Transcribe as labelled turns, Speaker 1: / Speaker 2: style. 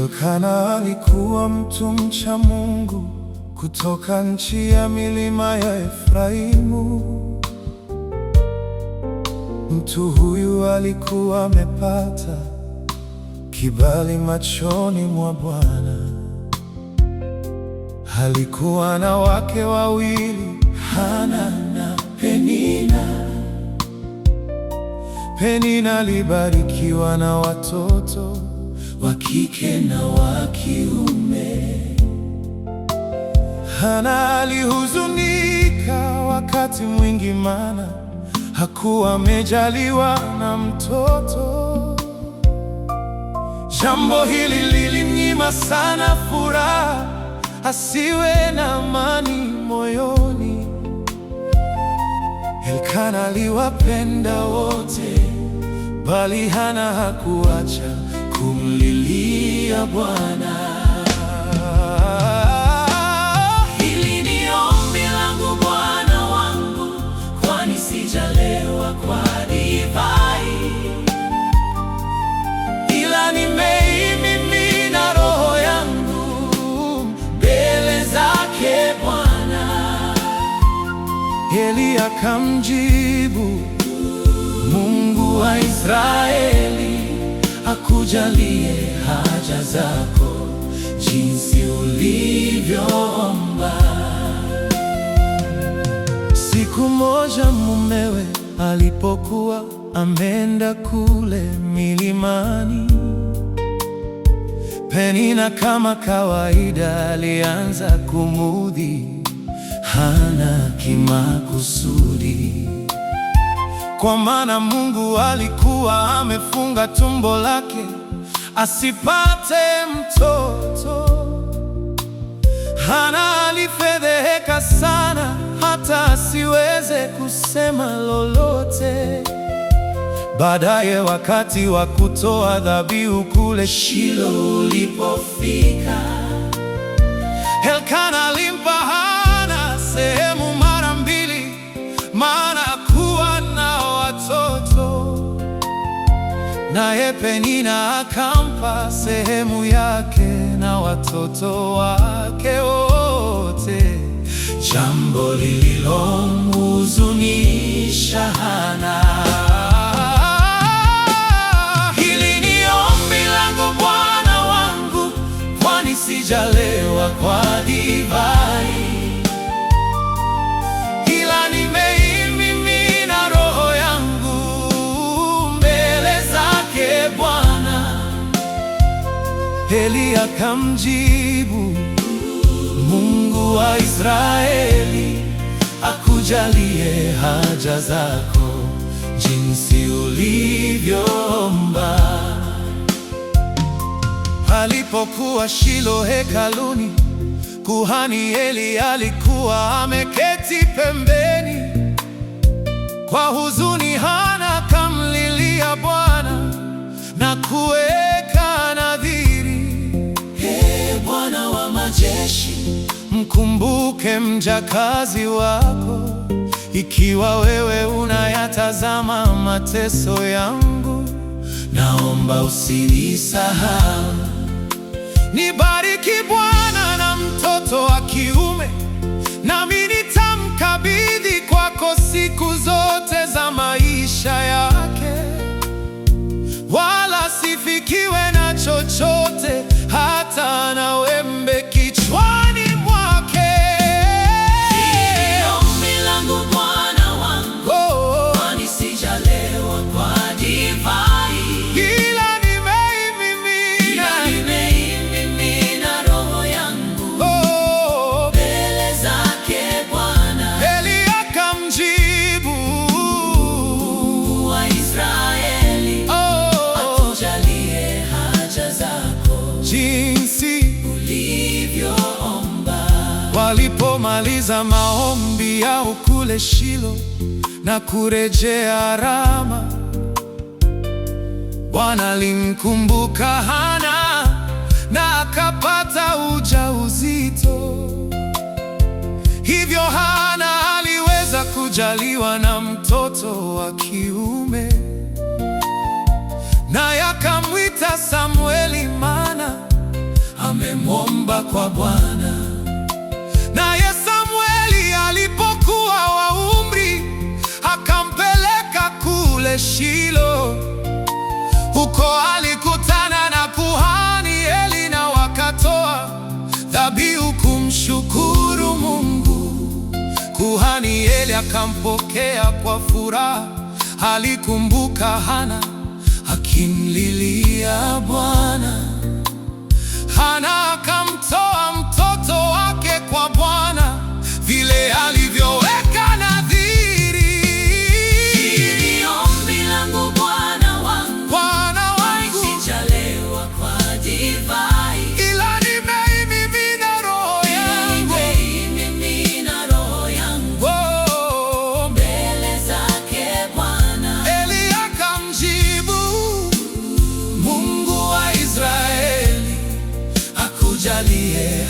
Speaker 1: Elkana alikuwa mtu mcha Mungu kutoka nchi ya milima ya Efraimu. Mtu huyu alikuwa amepata kibali machoni mwa Bwana. Alikuwa na wake wawili, Hana na Penina. Penina alibarikiwa na watoto wa kike na wa kiume. Hana alihuzunika wakati mwingi, maana hakuwa amejaliwa na mtoto. Jambo hili lilimnyima sana furaha, asiwe na amani moyoni. Elkana aliwapenda wote, bali Hana hakuacha kumlilia Bwana.
Speaker 2: Hili ni ombi langu Bwana wangu, kwani sijalewa kwa divai,
Speaker 1: ila nimeimimina roho yangu
Speaker 2: mbele zake Bwana.
Speaker 1: Eli akamjibu, Mungu wa Israeli akujalie haja zako jinsi ulivyoomba. Siku moja mumewe alipokuwa ameenda kule milimani, Penina kama kawaida alianza kumudhi Hana kimakusudi, kwa maana Mungu alikuwa amefunga tumbo lake asipate mtoto. Hana alifedheheka sana hata asiweze kusema lolote. Baadaye, wakati wa kutoa dhabihu kule Shilo
Speaker 2: Ulipofika,
Speaker 1: Elkana alimpa Hana sehemu mara mbili, maana hakuwa na watoto, naye Penina akampa sehemu yake na watoto wake wote, jambo lililomhuzunisha Hana. Hili ni ombi langu Bwana wangu, kwani sijalewa kwa divai, ila nimeimimina roho yangu mbele zake Bwana. Eli akamjibu, Mungu wa Israeli akujalie haja zako jinsi ulivyoomba. Alipokuwa Shilo hekaluni, kuhani Eli alikuwa ameketi pembeni. Kwa huzuni, Hana akamlilia Bwana na kuweka nadhiri.
Speaker 2: Ee Bwana wa majeshi,
Speaker 1: Mkumbuke mjakazi wako, ikiwa wewe unayatazama mateso yangu,
Speaker 2: naomba usinisahau.
Speaker 1: Nibariki Bwana na mtoto wa kiume, nami nitamkabidhi kwako siku zote za maisha yake, wala sifikiwe na chochote, hata na wembe kichwani mwake.
Speaker 2: Hili ni ombi langu Bwana wangu,
Speaker 1: Oh,
Speaker 2: kwani sijalewa kwa divai,
Speaker 1: ila nimeimimina,
Speaker 2: ila nimeimimina roho yangu
Speaker 1: oh,
Speaker 2: mbele zake Bwana.
Speaker 1: Eli akamjibu,
Speaker 2: Mungu wa Israeli
Speaker 1: oh,
Speaker 2: atujalie haja zako
Speaker 1: jinsi
Speaker 2: ulivyoomba.
Speaker 1: Walipomaliza maombi yao kule Shilo na kurejea Rama, Bwana alimkumbuka Hana na akapata ujauzito. Hivyo Hana aliweza kujaliwa na mtoto wa kiume, naye akamwita Samueli, maana kuomba kwa Bwana. Naye Samueli alipokuwa wa umri, akampeleka kule Shilo. Huko alikutana na kuhani Eli na wakatoa dhabihu kumshukuru Mungu. Kuhani Eli akampokea kwa furaha, alikumbuka Hana akimlilia Bwana. Hana akamtoa mtoto wake kwa Bwana vile alivyoweka nadhiri.
Speaker 2: Hili ombi langu Bwana wangu,
Speaker 1: Bwana wangu,
Speaker 2: sijalewa kwa divai,
Speaker 1: ila nimeimimina roho yangu.
Speaker 2: Nimeimimina roho yangu
Speaker 1: Oh,
Speaker 2: mbele zake Bwana.
Speaker 1: Eli akamjibu, Mungu wa Israeli akujalie